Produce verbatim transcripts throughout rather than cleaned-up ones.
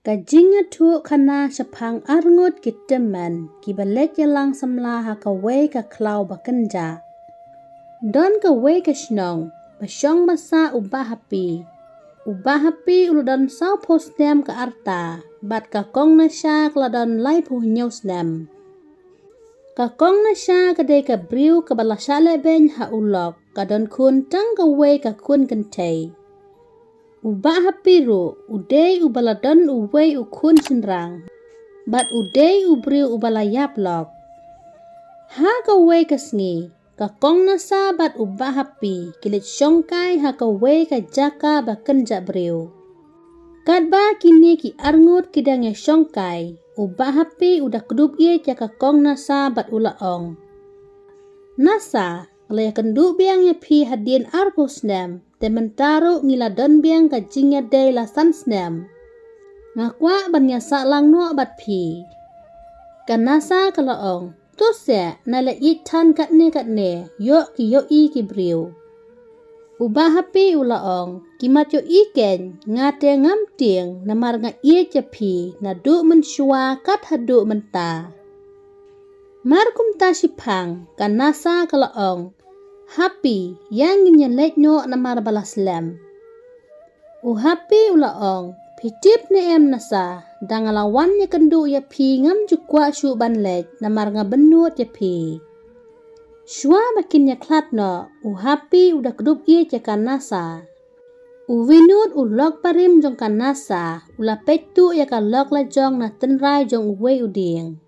Ka jingïathuh khana shaphang arngut ki tymmen kiba leit ïalang samla ha kawei ka khlaw ba kynjah. Don kawei ka shnong ba shong ba sah u Bah Hapi. U Bah Hapi u la don sawphew snem ka rta bad ka Kong Nasha ka la don laiphew hynñiew snem. Ka Kong Nasha ka dei ka briew kaba la shah lehbeiñ ha u lok, ka don khun tang kawei ka khun kynthei. U Bah Hapi ruh u dei uba la don uwei u khun shynrang bad u dei u briew uba la ïap lok. Ha kawei ka sngi ka Kong Nasha bad u Bah Hapi ki leit shongkai ha kawei ka jaka ba kynjah briew. Katba kine ki arngut ki dang ïa shongkai, u Bah Hapi u da kdup ïeit ïa ka Kong Nasha bad u la ong, Nasha, nga la ïakynduh biang ïa phi hadien arphew snem, te mynta ruh ngi la don biang ka jingïadei la san snem. Nga kwah ban ïasah lang noh bad phi. Ka Nasha ka la ong, to seh, nai la ïeit than katne katne, ïoh ki ïohi ki briew. U Bah Hapi u la ong, ki mat ïohi keiñ, nga te ngam tieng, namar nga ïeit ïa phi naduh mynshuwa kat haduh mynta. Mar kumta shiphang ka Nasha ka la ong, Hapi, ïa ngin ïa leit noh namar ba la slem. U Hapi u la ong, phi tip ne em Nasha, da nga la wan ïakynduh ïa phi ngam ju kwah shuh ban leit namar nga bynnud ïa phi. Shuwa ba kin ïakhlad noh, u Hapi u da kdup ïeit ïa ka Nasha. U Vinud u lok barim jong ka Nasha u la peit tuh ïa ka lok lajong na tynrai jong uwei u dieng.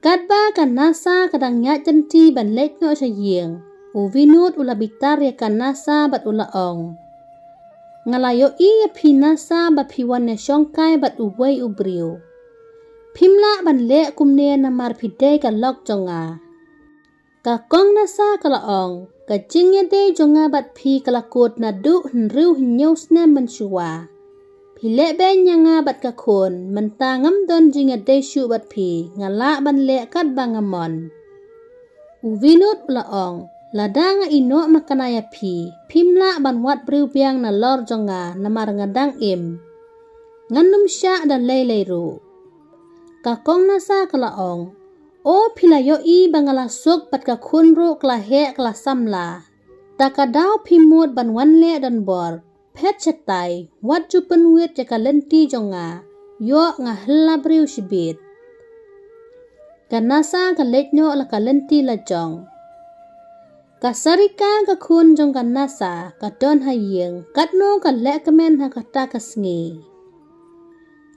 Katba ka Nasha ka dang ïaid jynti ban leit noh sha ïing, u Vinud u la bitar ïa ka Nasha bad u la ong, nga la ïohi ïa phi Nasha ba phi wan ïa shongkai bad uwei u briew. Phim lah ban leh kumne namar phi dei ka lok jong nga. Ka Kong Nasha ka la ong, ka jingïadei jong nga bad phi ka la kut naduh hynriew hynñiew snem mynshuwa. Phi lehbeiñ ïa nga bad ka khun, mynta ngam don jingïadei shuh bad phi, nga lah ban leh katba nga mon. U Vinud u la ong, lada nga ïehnoh makna ïa phi, phim lah ban wad briew biang nalor jong nga namar nga dang im. Ngan ym shah da lei lei ruh. Ka Kong Nasha ka la ong, o phi la ïohi ba nga la suk bad ka khun ruh ka la heh ka la samla. Ta ka daw phi mut ban wan leh donbor, phet shatai, wat ju pynwit ïa ka lynti jong nga, ïoh nga hylla briew shibit. Ka Nasha ka leit noh la ka lynti lajong. Ka Sarika ka khun jong ka Nasha ka don ha ïing, katno ka leh kmen ha kata ka sngi.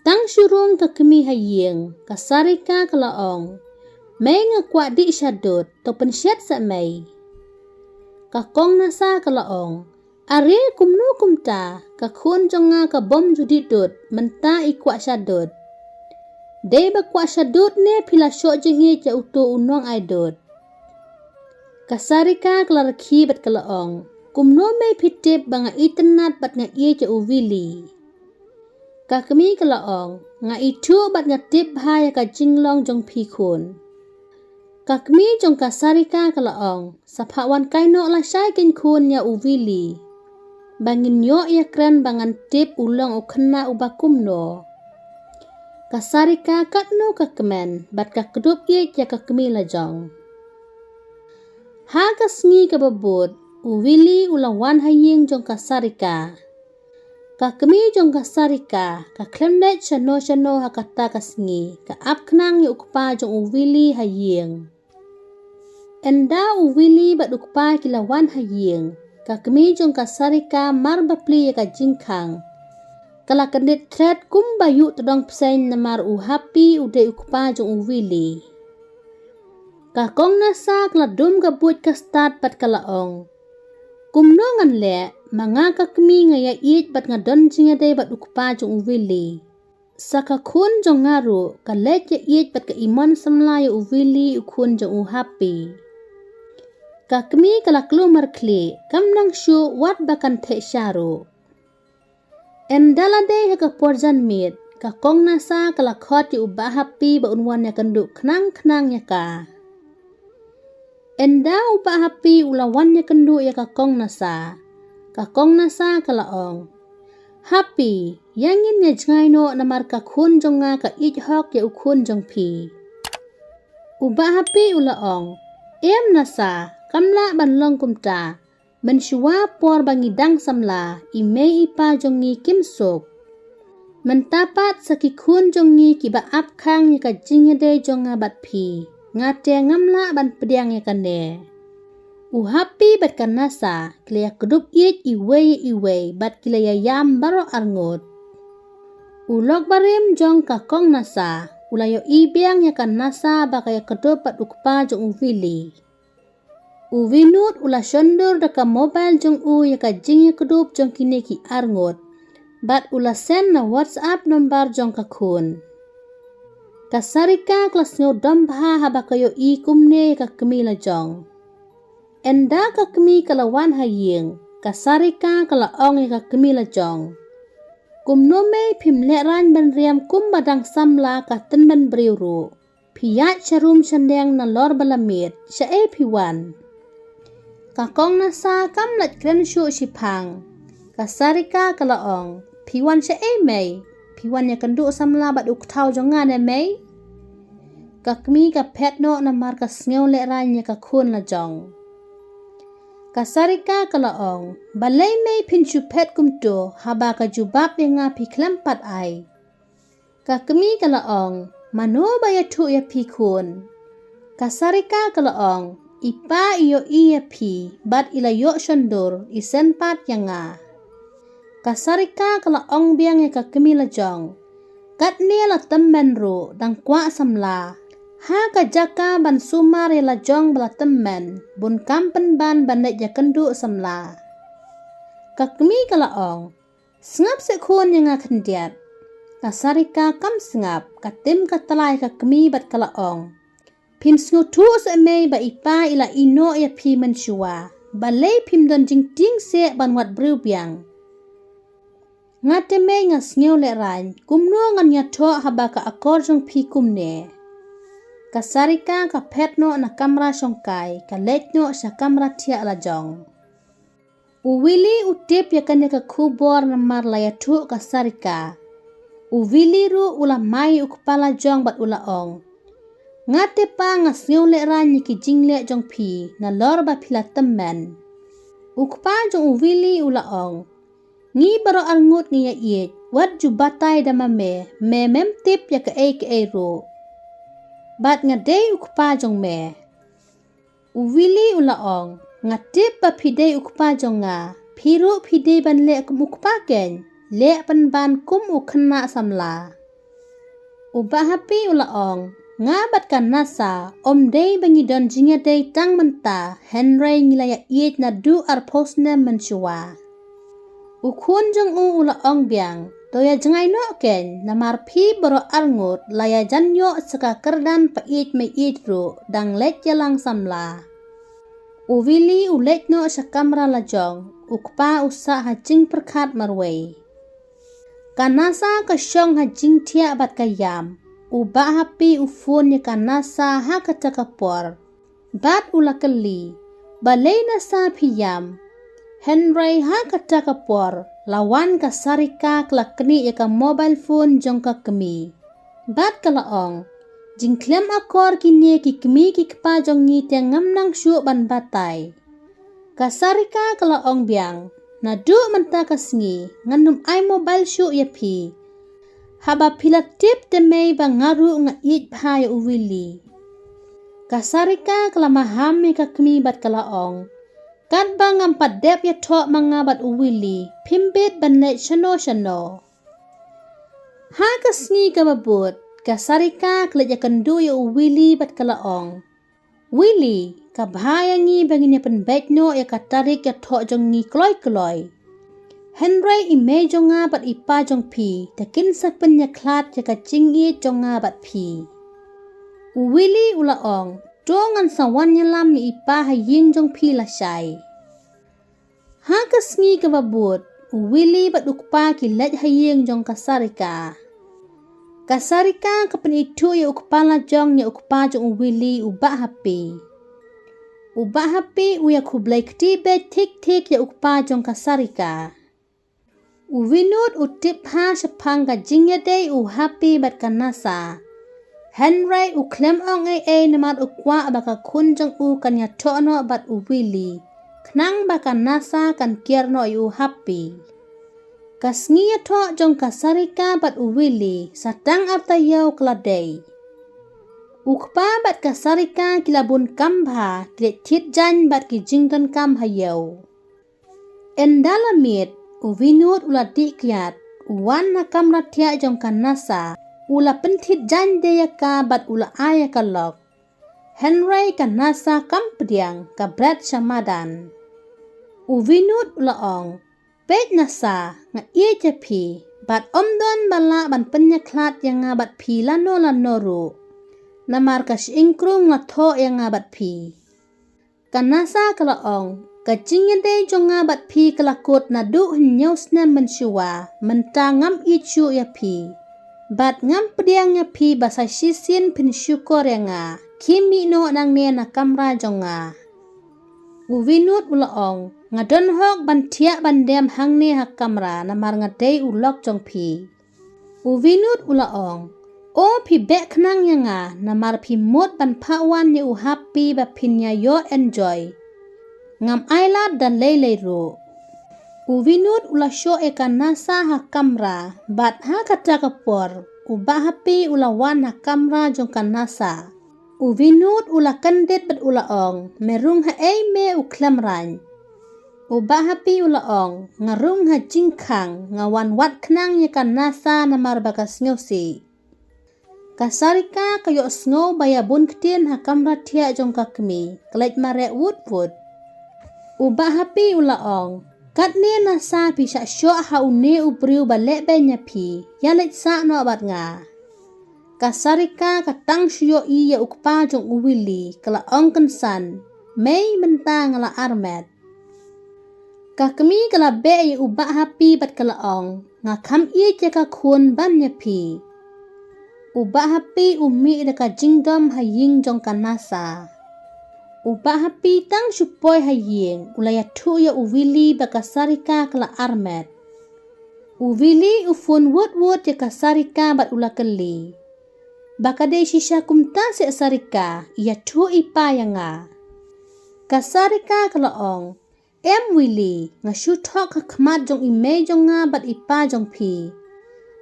Tang shu rung ka kmie ha ïing, ka Sarika ka la ong, mei nga kwah dih shadud, to pynshet sa mei. Ka Kong Nasha ka la ong, are kumno kumta, ka khun jong nga ka bym ju dih dud, mynta i kwah shadud. Dei ba kwah shadud ne phi la shoh jingïeit ïa uto u nong ai dud. Ka Sarika ka la rakhe bad ka la ong, kumno mei phi tip ba nga itynnad bad nga ïeit ïa u Willy. Ka kmie ka la ong, nga ithuh bad nga tip bha ïa ka jinglong jong phi khun. Ka kmie jong ka Sarika ka la ong, sa phah wan kai noh lashai keiñ khun ïa u Willy. Ba ngin ïoh ïakren ba ngan tip u long u khynnah uba kumno. Ka Sarika katno ka kmen bad ka kdup ïeit ïa ka kmie lajong. Ha ka sngi kaba bud, u Willy u la wan ha ïing jong ka Sarika. Ka kmie jong ka Sarika ka khlem leit shano shano ha kata ka sngi, ka ap khnang ïa u kpa jong u Willy ha ïing. Ynda u Willy bad u kpa ki la wan ha ïing, ka kmie jong ka Sarika mar ba plie ïa ka jingkhang, ka la kyndit thret kumba ïuh tdong bseiñ namar u Happy u dei u kpa jong u Willy. Ka Kong Nasa ka la dum ka buit ka stad bad ka la ong, kumno ngan leh, ma nga ka kmie nga ïaieit bad nga don jingïadei bad u kpa jong u Willy. Sa ka khun jong nga ruh ka leit ïaieit bad ka imon samla ïa u Willy u khun jong u Happy. Ka kmie ka la klumar khlieh, kam nang shuh wat ba kan theh sha ruh. Ynda la dei ha ka por janmiet, ka Kong Nasa ka la khot ïa u Bah Happy ba un wan ïakynduh khnang khnang ïa ka. Ynda u Bah Happy u la wan ïakynduh ïa ka Kong Nasa, ka Kong Nasa ka la ong, Happy, Ïa ngin ïa jngai noh namar ka khun jong nga ka ïeit hok ïa u khun jong phi. U Bah Happy u la ong, em Nasa, kam lah ban long kumta. Mynshuwa por ba ngi dang samla, i mei i pa jong ngi kim suk. Mynta pat sa ki khun jong ngi kiba ap khang ïa ka jingïadei jong nga bad phi, nga te ngam lah ban pdiang ïa kane. U Happy bad ka Nasa ki la ïa kdup ïeit iwei ïa iwei bad ki la ïa ïam baroh arngut. U lok barim jong ka kong Nasa u la ïohi biang ïa ka Nasa ba ka ïa kdup bad u kpa jong u Willy. U Vinud u la shondur da ka mobile jong u ïa ka jingïakdup jong kine ki arngut bad u la send na WhatsApp number jong ka khun. Ka Sarika ka la sngew dom bha haba ka ïohi kumne ïa ka kmie la jong. Ynda ka kmie ka la wan ha ïing, ka Sarika ka la ong ïa ka kmie la jong, kumno mei phim lehraiñ ban riam kumba dang samla ka tymmen briew ruh. Phi ïaid sha rum sha neng nalor ba la miet, shaei phi wan? Ka kong Nasa kam lait kren shuh shiphang. Ka Sarika ka la ong, phi wan shaei mei? Phi wan ïakynduh samla bad u kthaw jong nga ne mei? Ka kmie ka phet noh namar ka sngew lehraiñ ïa ka khun la jong. Ka Sarika ka la ong, balei mei phin shu phet kumto, haba ka jubab ïa nga phi khlem pat ai. Ka kmie ka la ong, mano ba ïathuh ïa phi khun? Ka Sarika ka la ong, i pa i ïohi ïa phi bad i la ïoh shondur, i send pat ïa nga. Ka Sarika ka la ong biang ïa ka kmie la jong, katne la tymmen ruh dang kwah samla. Ha ka jaka ban sumar ïa la jong ba la tymmen, bun kam pynban ban leit ïakynduh samla. Ka kmie ka la ong, sngap seh khun ïa nga khyndiat. Ka Sarika kam sngap, ka tim ka tla ïa ka kmie bad ka la ong, phim sngewthuh seh mei ba i pa i la ïehnoh ïa phi mynshuwa, balei phim don jingtieng seh ban wad briew biang? Nga te mei nga sngew lehraiñ, kumno ngan ïathoh haba ka akor jong phi kumne? Ka Sarika ka phet noh na kamra shongkai, ka leit noh sha kamra thiah la jong. U Willy u tip ïa kane ka khubor namar la ïathuh ka Sarika. U Willy ruh u la mai u kpa la jong bad u la ong, nga te pa nga sngew lehraiñ ïa ki jingleh jong phi nalor ba phi la tymmen. U kpa jong u Willy u la ong, ngi baroh arngut ngi ïa ïeit, wat ju batai da ma me, me mem tip ïa kaei kaei ruh. Bad nga dei u kpa jong me. U Willy u la ong, nga tip ba phi dei u kpa jong nga, phi ruh phi dei ban leh kum u kpa keiñ, leh pynban kum u khynnah samla. U Bah Happy u la ong, nga bad ka Nasa, ym dei ba ngi don jingïadei tang mynta, hynrei ngi la ïa ïeit naduh arphew snem mynshuwa. U khun jong u u la ong biang, to ïa jngai noh keiñ, namar phi baroh arngut la ïa jan ïoh sa ka kyrdan pa ïeit me ïeit ruh, dang leit ïalang samla. U Willy u leit noh sha kamra la jong, u kpa u sah ha jingpyrkhat marwei. Ka Nasa ka shong ha jingthiah bad ka ïam, u Bah Happy u phone ïa ka Nasa ha kata ka por. Bad u la kylli, balei Nasa phi ïam? Hynrei ha kata ka por, la wan ka Sarika ka la knieh ïa ka mobile phone jong ka kmie. Bad ka la ong, jingkhlem akor kine ki kmie ki kpa jong ngi te ngam nang shuh ban batai. Ka Sarika ka la ong biang, naduh mynta ka sngi, ngan ym ai mobile shuh ïa phi. Haba phi la tip te mei ba nga ruh nga ïeit bha ïa u Willy. Ka Sarika ka la maham ïa ka kmie bad ka la ong, katba ngam pat dep ïathoh ma nga bad u Willy, phim bit ban leit shano shano. Ha ka sngi kaba bud, ka Sarika ka leit ïakynduh ïa u Willy bad ka la ong, Willy, ka bha ïa ngi ba ngin ïa pynbeit noh ïa ka tarik ïathoh jong ngi kloi kloi. Hynrei i mei jong nga bad i pa jong phi, te kin sa pynïakhlad ïa ka jingïeit jong nga bad phi. U Willy u la ong, to ngan sa wan ïalam ïa i pa ha ïing jong phi lashai. Ha ka sngi kaba bud, u Willy bad u kpa ki leit ha ïing jong ka Sarika. Ka Sarika ka pynithuh ïa u kpa la jong ïa u kpa jong u Willy u Bah Happy. U Bah Happy u ïa khublei kti beit thik thik ïa u kpa jong ka Sarika. U Vinod u tip bha shaphang ka jingïadei u Happy bad ka Nasa. Hynrei u khlem ong ei ei namar u kwah ba ka khun jong u kan ïathoh noh bad u Willy. Khnang ba ka Nasa kan kiar noh ïa u Happy. Ka sngi ïathoh jong ka Sarika bad u Willy, sa tang arta ïew ka la dei. U kpa bad ka Sarika ki la bun kam bha, ki leit thied jaiñ bad ki jingdonkam ha ïew. Ynda la miet, u Vinod u la dih kiad, u wan na kamra thiah jong ka Nasa, u la pynthied jaiñ de ïa ka bad u la ai ïa ka lok. Hynrei ka Nasa kam pdiang, ka bret sha madan. U Vinod u la ong, peit Nasa, nga ïeit ïa phi, bad ym don ba lah ban pynïakhlad ïa nga bad phi lano lano ruh. Namar ka shyieng krung la thoh ïa nga bad phi. Ka Nasa ka la ong, ka jingïadei jong nga bad phi ka la kut naduh hynñiew snem mynshuwa, mynta ngam ïeit shuh ïa phi. Bad ngam pdiang ïa phi ba sa shisien phin shukor ïa nga, khie mih noh nangne na kamra jong nga. U Vinod u la ong, nga don hok ban thiah ban dem hangne ha kamra namar nga dei u lok jong phi. U Vinod u la ong, o phi beh khnang ïa nga, namar phi mut ban phah wan ïa u Happy ba phin ïa ïoh enjoy. Ngam ai lad da lei lei ruh. U Vinod u la shoh ïa ka Nasa ha kamra, bad ha kata ka por, u Bah Happy u la wan ha kamra jong ka Nasa. U Vinod u la kyndit bad u la ong, me rung ha ei me u khlem raiñ. U Bah Happy u la ong, nga rung ha jingkhang, nga wan wad khnang ïa ka Nasa namar ba ka sngewsih. Ka Sarika ka ïohsngew ba ïa bun ktien ha kamra thiah jong ka kmie, ka leit mareh wut wut. U Bah Happy u la ong, katne Nasa phi shah shoh ha une u briew ba lehbeiñ ïa phi, ïa leit sah noh bad nga. Ka Sarika ka tang shu ïohi ïa u kpa jong u Willy, ka la ong kynsan, mei mynta nga la armet. Ka kmie ka la beh ïa u Bah Happy bad ka la ong, nga kham ïeit ïa ka khun ban ïa phi. U Bah Happy u mih da ka jingdom ha ïing jong ka Nasa. U Bah Happy tang shu poi ha ïing, u la ïathuh ïa u Willy ba ka Sarika ka la armet. U Willy u phone wut wut ïa ka Sarika bad u la kylli, ba ka dei shisha kumta seh Sarika, ïathuh i pa ïa nga. Ka Sarika ka la ong, em Willy, nga shu thok ha khmat jong i mei jong nga bad i pa jong phi.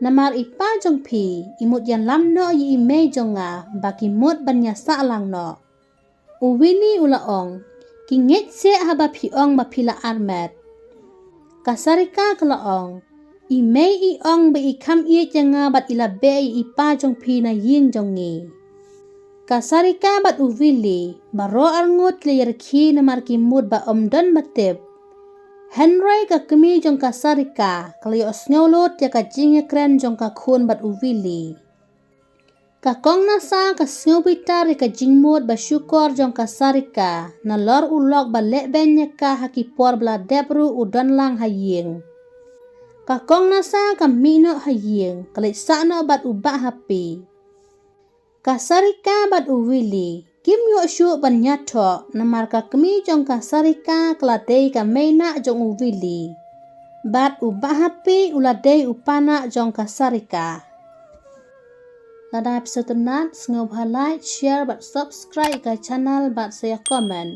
Namar i pa jong phi, i mut ïalam noh ïa i mei jong nga, ba ki mut ban ïasah lang noh. U Willy u la ong, ki ngeit seh haba phi ong ba phi la armet. Ka Sarika ka la ong, i mei i ong ba i kham ïeit ïa nga bad i la beh ïa i pa jong phi na ïing jong ngi. Ka Sarika bad u Willy, baroh arngut ki la ïarkhie namar ki mut ba ym don ba tip. Hynrei ka kmie jong ka Sarika, ka la ïohsngew lut ïa ka jingïakren jong ka khun bad u Willy. Ka kong Nasa ka sngew bitar ïa ka jingmut ba shukor jong ka Sarika, nalor u lok ba lehbeiñ ïa ka ha ki por ba la dep ruh u don lang ha ïing. Ka kong Nasa ka mih noh ha ïing, ka leit sah noh bad u Bah Happy. Ka Sarika bad u Willy, kim ïoh shuh ban ïathoh, namar ka kmie jong ka Sarika ka la dei ka meinah jong u Willy. Bad u Bah Happy u la dei u panah jong ka Sarika. Lada phi sngewtynnat, sngewbha like, share bad subscribe ka channel bad sa ïa comment.